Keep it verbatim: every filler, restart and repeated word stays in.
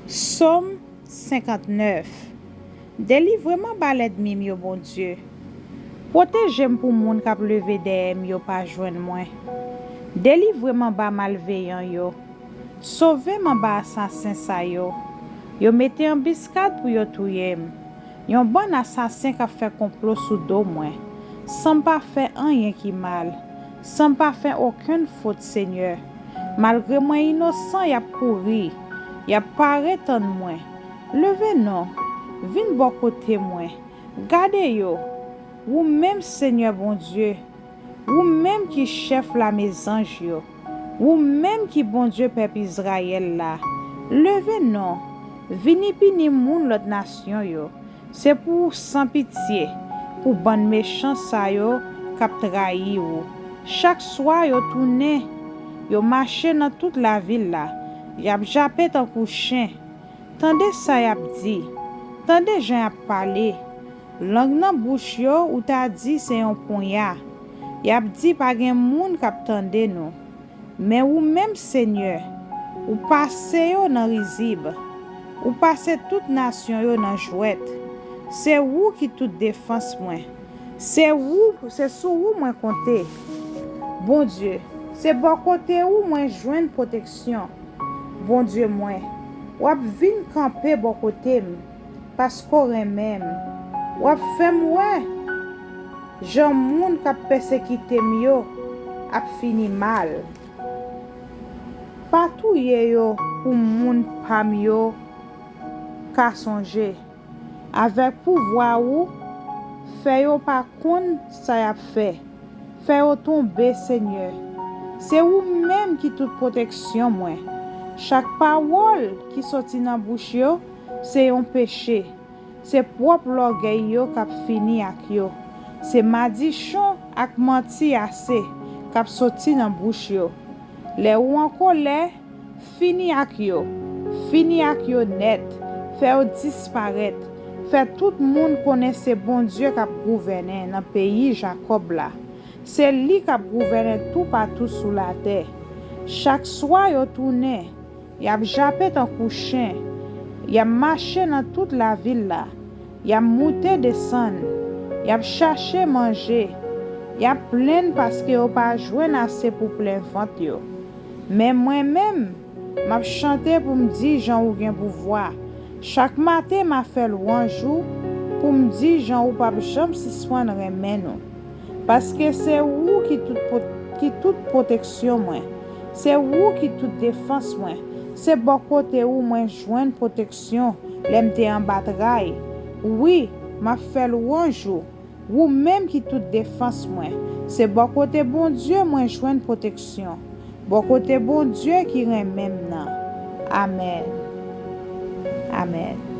Sòm senkantnèf. Delivre m anba lènmi m yo, Bondye. Pwoteje m pou moun k ap leve dèyè m yo pa jwenn mwen. Delivre m anba malveyan yo. Sove m anba asasen sa yo. Yo mete anbiskad pou yo touye m. Yon bann asasen k ap fè konplo sou do mwen, san m pa fè anyen ki mal, san m pa fè okenn fot, Senyè. Malgre mwen inosan, y ap kouri, y ap pare tann mwen. Leve non, vin bò kote mwen. Gade yo, ou menm, Senyè Bondye, ou menm ki chèf lame zanj yo, ou menm ki Bondye pèp Izrayèl la, leve non, vini pini moun lòt nasyon yo. Se pou ou san pitye pou bann mechan sa yo k ap trayi ou. Chak swa yo tounen, yo mache nan tout lavil la, y ap jape tankou chen. Tande sa y ap di, tande jan y ap pale. Lang nan bouch yo ou ta di se yon ponya. Y ap di pa gen moun k ap tande nou. Men ou menm, Senyè, ou pase yo nan rizib. Ou pase tout nasyon yo nan jwèt. Se ou ki tout defans mwen. Se ou, se sou ou mwen konte. Bondye, se bò kote ou mwen jwenn pwoteksyon. Bondye mwen, w ap vin kanpe bò kote m, paske w renmen m. W ap fè m wè jan moun k ap pèsekite m yo ap fini mal. Pa touye yo pou moun pa m yo ka sonje. Avèk pouvwa ou, fè yo pa konn sa y ap fè. Fè yo tonbe, Senyè. Se ou menm ki tout pwoteksyon mwen. Chak pawòl ki soti nan bouch yo se yon peche. Se pwòp lògèy yo k ap fini ak yo. Se madichon ak manti ase k ap soti nan bouch yo. Lè ou an kolè, fini ak yo. Fini ak yo nèt. Fè yo disparèt. Fè tout moun konnen se Bondye k ap gouvènen nan peyi Jakòb la. Se li k ap gouvènen toupatou sou latè. Chak swa yo tounen, y ap jape tankou chen. Y ap mache nan tout lavil la. Y ap moute desann. Y ap chache manje. Y ap plenn paske yo pa jwenn ase pou plen vant yo. Men mwen menm, m ap chante pou m di jan ou gen pouvwa. Chak maten, m ap fè lwanj ou pou m di jan ou p ap janm sispann renmen nou. Paske se ou ki tout, ki tout pwoteksyon mwen. Se ou ki tout defans mwen. Se bò kote ou mwen jwenn pwoteksyon lè m te anba tray. Wi, m ap fè lwanj ou, ou menm ki tout defans mwen. Se bò kote Bondye mwen jwenn pwoteksyon. Bò kote Bondye ki renmen m nan. Amèn. Amèn.